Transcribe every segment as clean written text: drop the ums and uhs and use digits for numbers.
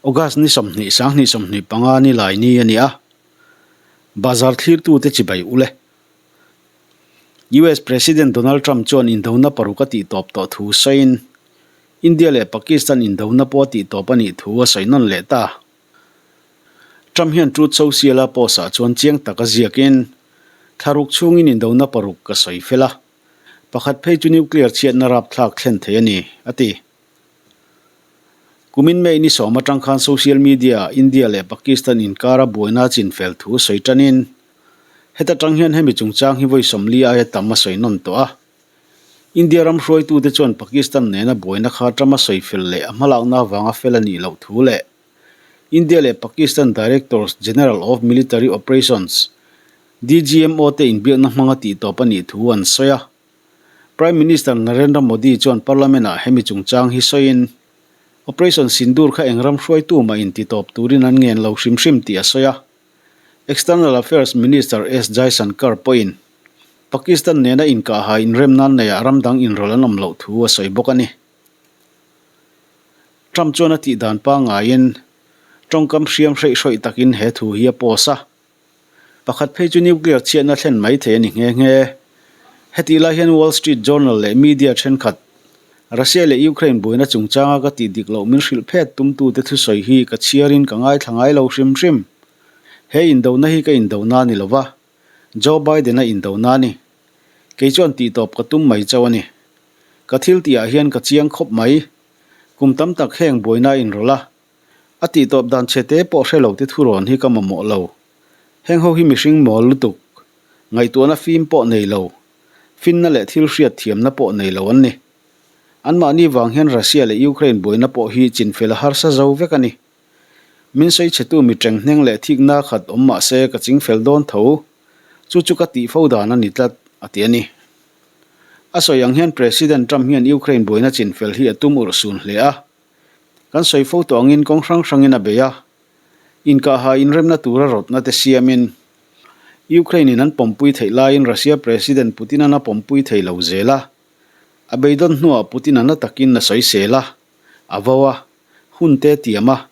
August ni 20 2025 ni lai ni a ni a, bazar thlirtute chibai ule. US President Donald Trump chuan indona paruk a tihtawp tawh thu sawiin India leh Pakistan indona pawh a tihtawp a nih thu a sawi nawn leh ta. Trump hian Truth Social-a post-ah chuan chiang taka ziakin, Thlaruk chhungin indona paruk ka sawi fel a, pakhat phei chu nuclear chhiatna rapthlak thlen thei a ni, a ti. Kumin May ni 10 atang khan social media-ah India leh Pakistan inkara buaina chinfel thu sawi tanin, heta tang hian hemi chungchang hi vawi 40 aia tam a sawi nawn tawh a. India ram hruaitute chuan Pakistan nena buaina kha Trump a sawi fel leh a hmalakna avanga fel a nih loh thu leh India leh Pakistan Directors General of Military Operations, DGMO, te inbiakna hmanga tihtawp a nih thu an sawi a. Prime Minister Narendra Modi chuan Parliament-ah hemi chungchang hi sawiin, Operation Sindoor kha eng ram hruaitu mah intitawp turin an ngen lo hrim hrim tih a sawi a. External Affairs Minister S Jaishankar pawhin Pakistan nena inkahha inrem nan neiah ram dang inrawlh an awm loh thu a sawi bawk a ni. Trump chuan a tih dan pangaiin tawngkam hriam hreih hrawih takin he thu hi a post a. Pakhat phei chu nuclear chhiatna thlen mai thei a ni nghe nghe. Hetih lai hian Wall Street Journal leh media thenkhat, Russia leh Ukraine buaina chungchanga ka tih dik loh min hrilh phet tumtute thusawi hi ka chhiarin ka ngaithla ngai lo hrim hrim. He indona hi ka indona a ni lova, Joe Biden-a indona a ni. Kei chuan tihtawp ka tum mai chauh a ni. Ka thil tihah hian ka chiang khawp mai. Kum tam tak heng buaina a inrawlh a. A tihtawp dan chhe te pawh hre lo te thurawn hi ka mamawh lo. Heng ho hi mihring mawl lutuk, ngaihtuahna fim pawh nei lo, finna leh thil hriat thiamna pawh nei lo an ni. Anmahni vang hian Russia leh Ukraine buaina pawh hi chinfel a harsa zo vek a ni. Min sawi chhetu mi tenghneng leh thikna khat awm mah se ka chingfel dawn tho. Chu chu ka tih fo dan a ni tlat, a ti a ni. A sawi ang hian President Trump hian Ukraine buaina chinfel hi a tum urh sun hle a. Kan sawi fo tawh angin kawng hrang hrangin a bei a. Inkahha inremna tura rawtna te siamin Ukraine in an pawmpui theih laiin Russia President Putin-an a pawmpui thei lo zel a. A beidawn hnuah Putin-an a takin a sawisel a, a vo a. Hun te tiam a.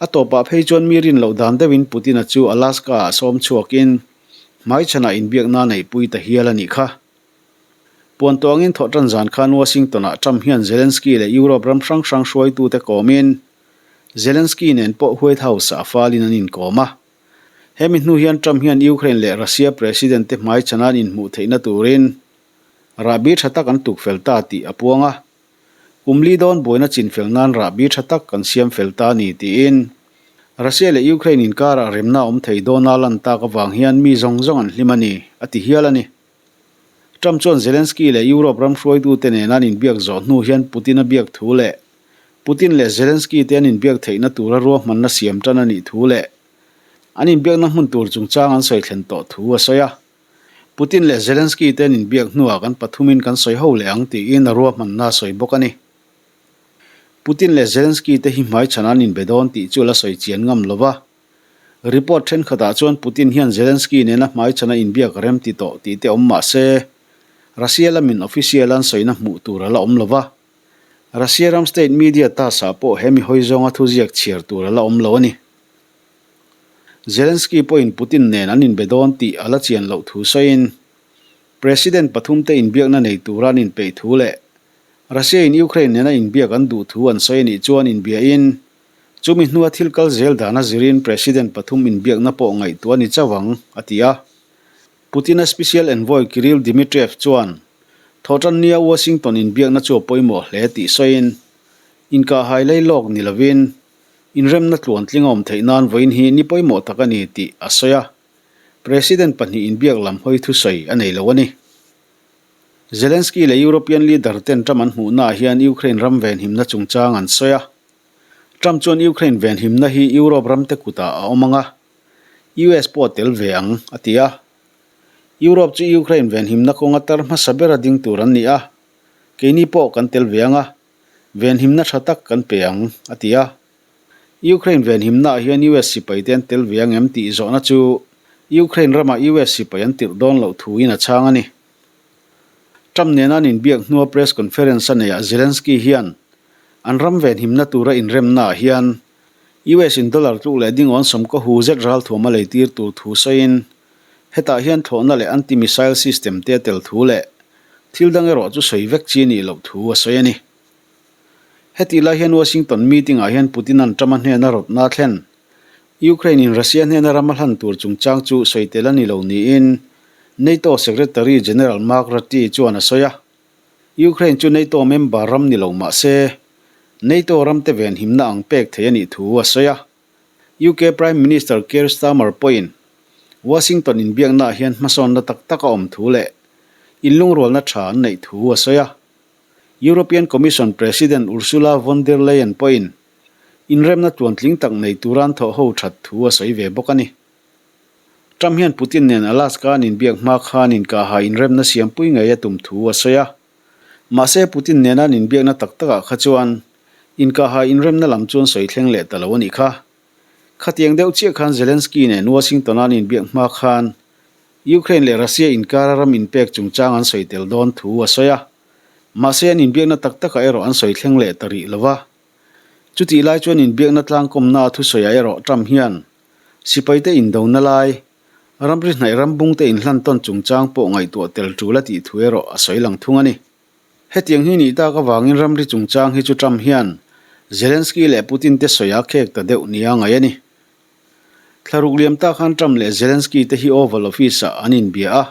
A tawpah phei chuan mi rin loh dan deuhin Putin-a chu Alaska-ah sawm chhuakin hmaichhanah inbiakna neihpui ta hial a nih kha. Puan tuangin thawhtan zan khan Washington-ah Trump hian Zelensky leh Europe ram hrang hrang hruaitute kawmin Zelensky nen pawh White House-ah a falin an inkawm a. Hemi hnu hian Trump hian Ukraine leh Russia President te hmaichhana an inhmuh theihna turin rahbi tha tak an tukfel ta tih a puang a. Kum li dawn buaina chinfel nan rahbi tha tak kan siam fel ta a ni tiin Russia leh Ukraine inkarah remna a awm thei dawna lan tak avang hian mi zawng zawng an hlim a ni, a ti hial a ni. Trump chuan Zelensky leh Europe ram hruaitute nena an inbiak zawh hnu hian Putin a biak thu leh Putin leh Zelensky te an inbiak theihna tura ruahmanna siam tan a nih thu leh an inbiakna hmun tur chungchang an sawi thlen tawh thu a sawi a. Putin leh Zelensky te an inbiak hnuah kan pathumin kan sawi ho leh ang tiin a ruahmanna a sawi bawk a ni. Putin leh Zelensky te hi hmaichhan an inbe dawn tih chu la sawi chian ngam lo va. Report thenkhatah chuan Putin hian Zelensky nena hmaichhan a inbiak rem ti tawh tih te awm mah se, Russia lamin official an sawina hmuh tur a la awm lo va. Russia ram state media TASS-ah pawh he mi hawi zawnga thuziak chhiar tur a la awm lo a ni. Zelensky pawhin Putin nen an inbe dawn tih a la chian loh thu sawiin, President pathumte inbiakna nei tura an inpeih thu leh Russia-in Ukraine nena inbiak an duh thu an sawi a nih chuan inbiain, chumi hnua thil kal zel dana zirin President pathum inbiakna pawh ngaihtuah a ni chauh ang, a ti a. Putin-a Special Envoy Kirill Dmitriev chuan Thawhtannia Washington inbiakna chu a pawimawh hle tih sawiin, inkahhai lei lawk ni lovin, Inremna tluantling a awm theih nan vawiin hi ni pawimawh tak a ni tih a sawi a, President pahnih inbiak lam hawi thusawi a nei lo a ni. Zelensky leh European leader ten Trump an hmuhnaah hian Ukraine ram venhimna chungchang an sawi a. Trump chuan Ukraine venhimna hi Europe ramte kutah a awm ang a, US pawh a tel ve ang, a ti a. Europe chu Ukraine venhimna kawnga tar hmasa bera ding tur an ni a, keini pawh kan tel ve ang a, Venhimna tha tak kan pe ang, a ti a. Ukraine venhimnaah hian US sipai te an tel ve ang em tih zawhna chu Ukraine ramah US sipai an tirh dawn loh thuin a chhang a ni. Trump nena an inbiak hnua press conference a neiah Zelensky hian an ram venhimna tura inremnaah hian US in dollar tluk leh dingawn sawmkaw hu zet ralthuam a leitir tur thu sawiin, hetah hian thlawhna leh anti-missile system te a tel thu leh thil dang erawh chu sawi vek chi a nih loh thu a sawi a ni. Hetih lai hian Washington meeting ah hian Putin-a'n Trump-a hnena rawtna a thlen. Ukraine in Russia hnena ram a hlan tur chungchang chu sawi tel a ni lo niin NATO Secretary General Mark Rutte chuan a sawi a. Ukraine chu NATO member ram ni lo mah se, NATO ramte venhimna ang pek thei a nih thu a sawi a. UK Prime Minister Keir Starmer pawhin Washington inbiaknaah hian hmasawnna tak tak a awm thu leh inlungrualna tha an neih thu a sawi a. European Commission President Ursula von der Leyen pawhin inremna tluantling tak nei tura an thawh ho that thu a sawi ve bawk a ni. Trump hian Putin nen Alaska an inbiak hma khan inkaha inremna siampui ngei a tum thu a sawi a. Mahse Putin nena an inbiakna tak takah kha chuan inkaha inremna lam chuan sawi thleng leh ta lo a nih kha. Khatiang deuh chiah khan Zelensky nen Washington-a an inbiak hma khan Ukraine leh Russia inkara ram inpek chungchang an sawi tel dawn thu a sawi a. Mahse an inbiakna tak takah erawh an sawi thleng leh ta rih lo va. Chutih lai chuan inbiakna tlangkawmna a thusawiah erawh Trump hian sipaite indona lai, ramri hnaih rambungte inhlan tawn chungchang pawh ngaihtuah tel tul a tih thu erawh a sawi lang thung a ni. Hetiang hi nih tak avangin ramri chungchang hi chu Trump hian Zelensky leh Putin te sawi a khek ta deuh nia ngaih a ni. Thlaruk liam ta khan Trump leh Zelensky te hi Oval Office-ah an inbia a.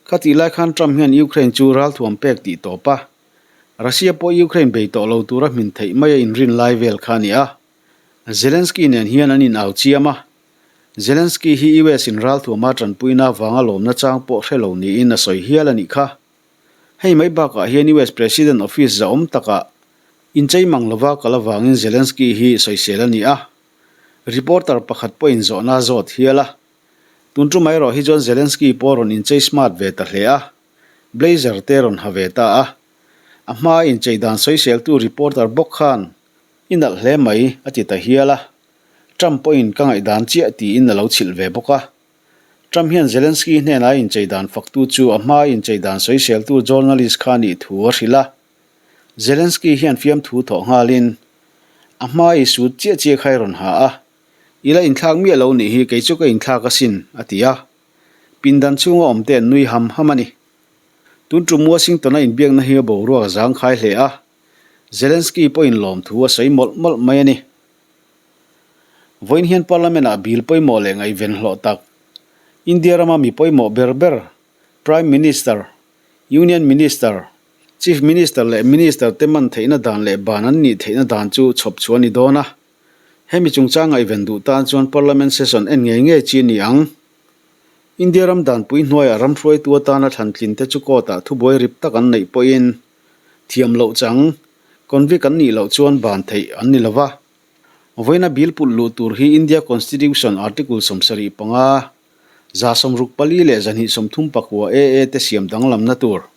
Khatih lai khan Trump hian Ukraine chu ralthuam pek tih tawp a, Russia pawh Ukraine bei tawh lo tura hmin theih mai a inrin lai vel kha a ni a. Zelensky nen hian an inau chiam a. Zelensky hi US in ralthuama tanpuina avanga lawmna chang pawh hre lo niin a sawi hial a nih kha. Hei mai bakah hian US President Office zahawm takah inchei mang lova kal avangin Zelensky hi sawisel a ni a. Reporter pakhat pawhin zawhna a zawt hial a. Tun tumah erawh hi chuan Zelensky pawh rawn inchei smart ve ta hle a, blazer te rawn ha ve ta a. A hmaa inchei dan sawiseltu reporter bawk khan, I nalh hle mai, a ti ta hial a. Trump pawhin ka ngaihdan chiah tiin a lo chhilh ve bawk a. Trump hian Zelensky hnenah inchei dan faktu chu a hmaa inchei dan sawiseltu journalist kha nih thu a hrilh a. Zelensky hian fiamthu thawh nghalin, A hma i sut chiah chiah kha i rawn ha a, i la inthlak miah lo nih hi kei chu ka inthlak asin, a ti a. Pindan chhunga awmte an nui ham ham a ni. Tun tum Washington-a inbiakna hi a boruak a zangkhai hle a, Zelensky pawhin lawmthu a sawi mawlh mawlh mai a ni. Vawiin hian Parliament-ah bill pawimawh leh ngaihven hlawh tak, India rama mi pawimawh ber ber, Prime Minister, Union Minister, Chief Minister leh Minister te man theihna dan leh ban an nih theihna dan chu chhawp chhuah a ni dawn a. Hemi chungchang ngaihven duh tan chuan Parliament session en ngei ngei chi a ni ang. India ram danpui hnuaiah ram hruaitu atana thlantlin te chu court-ah thubuai rip tak an neih pawhin thiam loh chang, convict an nih loh chuan ban theih an ni lova. Vawiina bill pulh luh tur hi India Constitution Article 75, 164 leh 239 AA te siam danglamna tur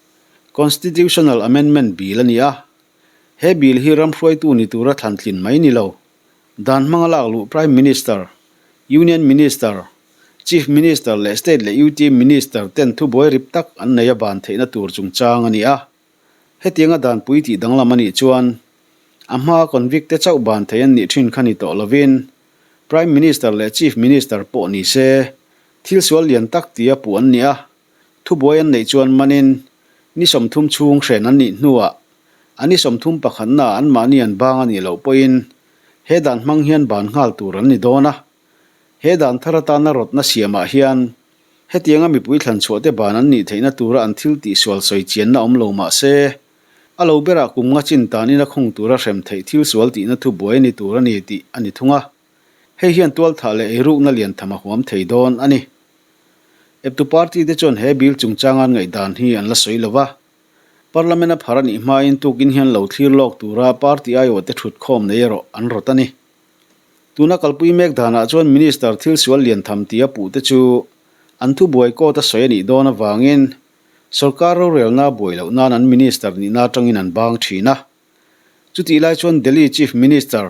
Constitutional Amendment Bill a ni a. He bill hi ram hruaitu ni tura thlantlin mai ni lo. Dan hmanga lak luh Prime Minister, Union Minister, Chief Minister leh State leh UT Minister ten thubuai rip tak an nei a ban theihna tur chungchang a ni a. Hetianga danpui tih danglam a nih chuan a hmaa convict te chauh ban thei an nih thin kha ni tawh lovin Prime Minister leh Chief Minister pawh ni se thil sual lian tak tia puh an ni a. Thubuai an neih chuan manin ni 30 chhung hren an nih hnuah a ni 30 pakhatnaah anmahni an bang a nih loh pawhin he dan hmang hian ban nghal tur an ni dawn a. He dan thar atana rawtna siamah hian hetianga mipui thlan chhuahte ban an nih theihna tura an thil tihsual sawi chianna awm lo mah se, a lo berah kum nga chin tanin a khung tura hrem theih thil sual tihna thubuai a ni tur a ni tih a ni thung a. Hei hian tualthah leh eirukna lian tham a huam thei dawn a ni. Eptu party te chuan he bill chungchanga an ngaihdan hi an la sawi lo va. Parliament a phar a nih hmain tukin hian lo thlir lawk tura party aiawhte thutkhawm nei erawh an rawt a ni. Tuna kalpui mek danah chuan Minister thil sual lian tham tia puh te chu an thubuai court a sawi a nih dawn avangin sorkar rorelna buai loh nan an Minister nihna atangin an bang thin a. Chutih lai chuan Delhi Chief Minister,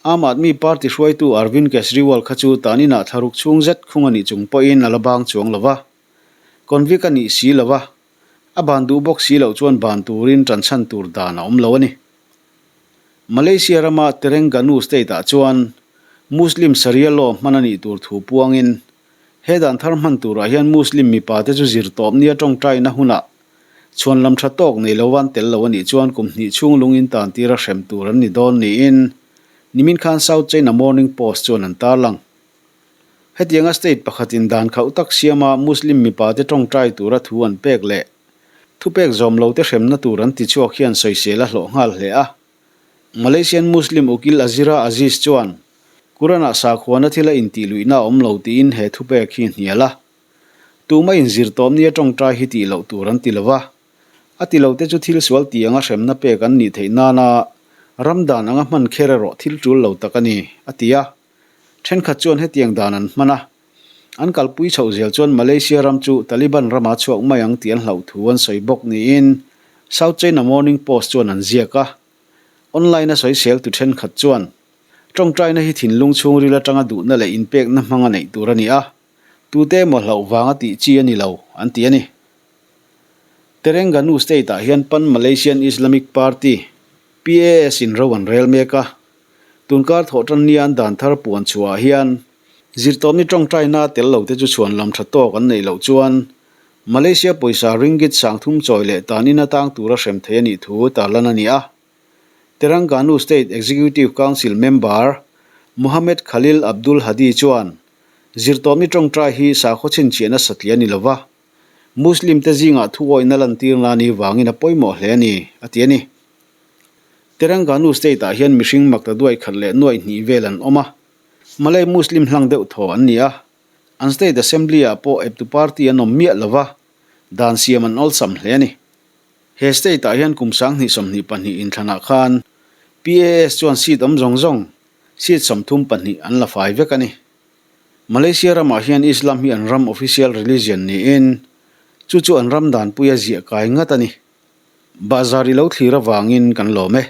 Aam Aadmi Party hruaitu Arvind Kejriwal kha chu tan inah thlaruk chhung zet khung a nih chung pawhin a la bang chuang lo va. Convict a nih si lo va, a ban duh bawk si loh chuan ban turin tanchhan tur dan a awm lo a ni. Malaysia rama Terengganu state-ah chuan. Muslim Sharia law hman a nih tur thu puangin, he dan thar hman turah hian Muslim mipate chu zirtawp nia tawngtaina hunah chhuanlam tha tawk nei lo an tel lo a nih chuan kum hnih chhung lungin tan tira hrem tur an ni dawn niin nimin khan South China Morning Post chuan an tarlang. Hetianga state pakhatin dan khauh tak siama Muslim mipate tawngtai tura thu an pek leh thupek zawm lote hremna tur an tichhuak hian sawisel a hlawh nghal hle a. Malaysian Muslim ukil Azira Aziz chuan, Quran-ah sakhuana thila intihluihna a awm lo tiin he thupek hi hnial a. Tuma inzirtawm nia tawngtai hi tih loh tur an ti lo va. A ti lote chu thil sual ti anga hremna pek an nih theih nana ram dan anga hman kher erawh thil tul lo tak a ni, a ti a. Thenkhat chuan hetiang dan an hman a. An kalpui chhoh zel chuan Malaysia ram chu Taliban rama chhuak mai ang tih an hlauh thu an sawi bawk niin South China Morning Post chuan an ziak a. Online a sawisel tu thenkhat chuan tawngtaina hi thinlung chhungril atanga duhna leh inpekna hmanga neih tur a ni a, tute emaw hlauh vanga tih chi a ni lo, an ti a ni. Terengganu state-ah hian Pan Malaysian Islamic Party, PAS, in ro an rel mek a. Tunkar thawhtan nia an dan thar puan chhuahah hian zirtawpni tawngtaina tel lo te chu chhuan lam tha tawk an neih loh chuan Malaysia pawisa ringgit sangthum chawi leh tan in atang tura hrem thei a nih thu tarlan a ni a. Terengganu State Executive Council member Mohamed Khalil Abdul Hadi chuan zirtawpni tawngtai hi sakhaw chhinchhiahna satliah a ni lova, Muslim te zingah thuawihna lantirna a nih vangin a pawimawh hle a ni, a ti a ni. Terengganu state-ah hian mihring makta duai khat leh nuaih hnih vel an awm a, Malay Muslim hlang deuh thaw an ni a, an state assembly-ah pawh eptu party an awm miah lo va, dan siam an awlsam hle a ni. He state-ah hian kum 2022 inthlanah khan PAS chuan seat awm zawng zawng, seat 32 an la fai vek a ni. Malaysia ramah hian Islam hi an ram official religion niin, chu chu an ram danpuia ziah kai ngat a ni. Bahzar i lo thlir avangin kan lawm e.